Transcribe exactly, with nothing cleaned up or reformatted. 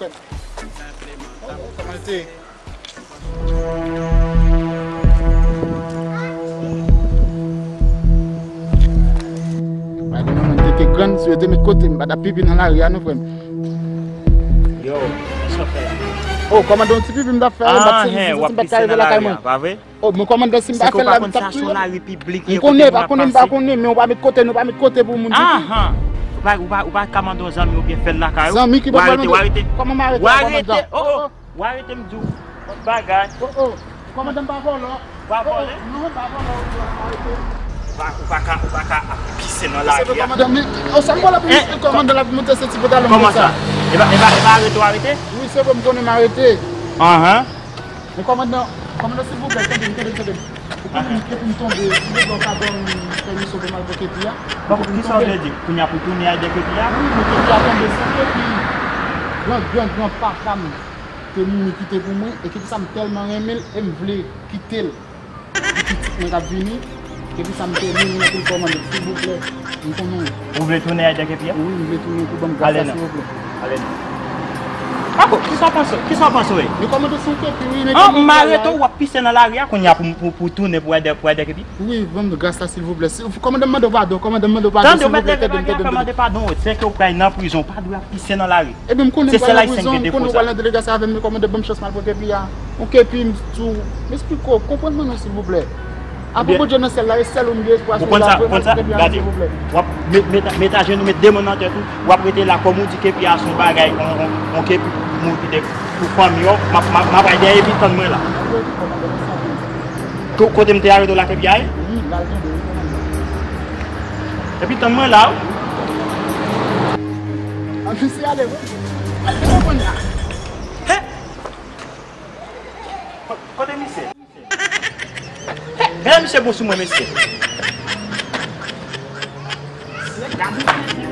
Kòman l te? Gade, non, mwen te, te grann, si yo te met kote, m pa t ap pipi nan lari a, non, frè m. Yo, sa w fè la? Oh, kòmandan, yon ti pipi m t ap fè, m pa t santi, santi m pa t ka rive lakay mwen. Pa vre? Oh, men kòmandan, si m pa fè l la, m t ap touye m. M konnen, pa konnen, m pa konnen, men w pa met kote, nou pa met kote pou moun pipi. Ahan. Ou pa, ou pa, ou pa ka mande yon zanmi oubyen fè l lakay ou. Zanmi ki pa pral mande. W arete. Kòman m arete, kòmandan? W arete. Oh, oh. W arete, m di w. Bagay. Oh, oh. Kòmandan, m pa vòlò. Ou pa vòlè? Oh, oh. Non, m pa vòlò, ou pa arete. Ou pa, ou pa ka, ou pa ka ap pise nan lari a. Kòmandan, men, oh, sa m vòlò pou kòmandan la pou monte se ti pantalon konsa. Kòman sa? E pa, e pa, e pa arete w arete? Wi, se vre, m konnen m arete. Ahan. Men kòmandan, kòmandan, silvouplè, tande m, tande m, tande m. Ou konnen m, kepi m tonbe, silvouplè, ou ka ban m pèmisyon pou m al pran kepi a? Bon, kisa w vle di? Kounye a pou tounen al de kepi a? Wi, men kepi a tonbe, se yon kepi gran, gran, gran papa m te mouri kite pou mwen, e kepi sa m tèlman renmen l, e m vle kite l pou pitit mwen k ap vini, kepi sa m te renmen anpil kòmandan, silvouplè, m konnen. Ou vle tounen al de kepi a? Wi, m vle tounen pou ban m gras la, silvouplè. Ale non. Ako, kisa w panse, kisa w panse w ye? Men kòmandan, se yon kepi, wi, men an, m arete w, w ap pise nan lari a, kounye a pou, pou, pou tounen pou al de, pou al de kepi? Wi, ban m gras la, silvouplè. Si, kòmandan, m mande w padon, kòmandan, m mande w padon, silvouplè, tande m, tande m, tande m. Tande w, mande padon, se ke w pral nan prizon, w pa dwe ap pise nan lari. Ebyen, m konnen m pral nan prizon, m konnen w pral nan delegasyon avè m, men kòmandan, ban m chans m al pran kepi a. Yon kepi, m tou, m esplike w, konprann mwen non, silvouplè. Apre Bondye nan syèl la, e sèl ou m gen espwa sou la, vrèman, pran kepi a non, silvouplè. W ap met, met, met ajenou, met de men nan tèt ou, w ap rete la, kòm ou di kepi a se yon bagay, yon, yon, yon kepi pou mouri de, pou fanmi w, m ap, m ap, m ap al dèyè, epi tann mwen la. Ko-, kote m te arete w la, kepi a ye? Wi, l al tonbe, wi, kòmandan. Epi tann mwen la, wi. An, misye ale, wi. Al tonbe kounye a. He! Ko-, kote misye? He! Gade misye bon sou mwen, mesye. Gade misye, mesye.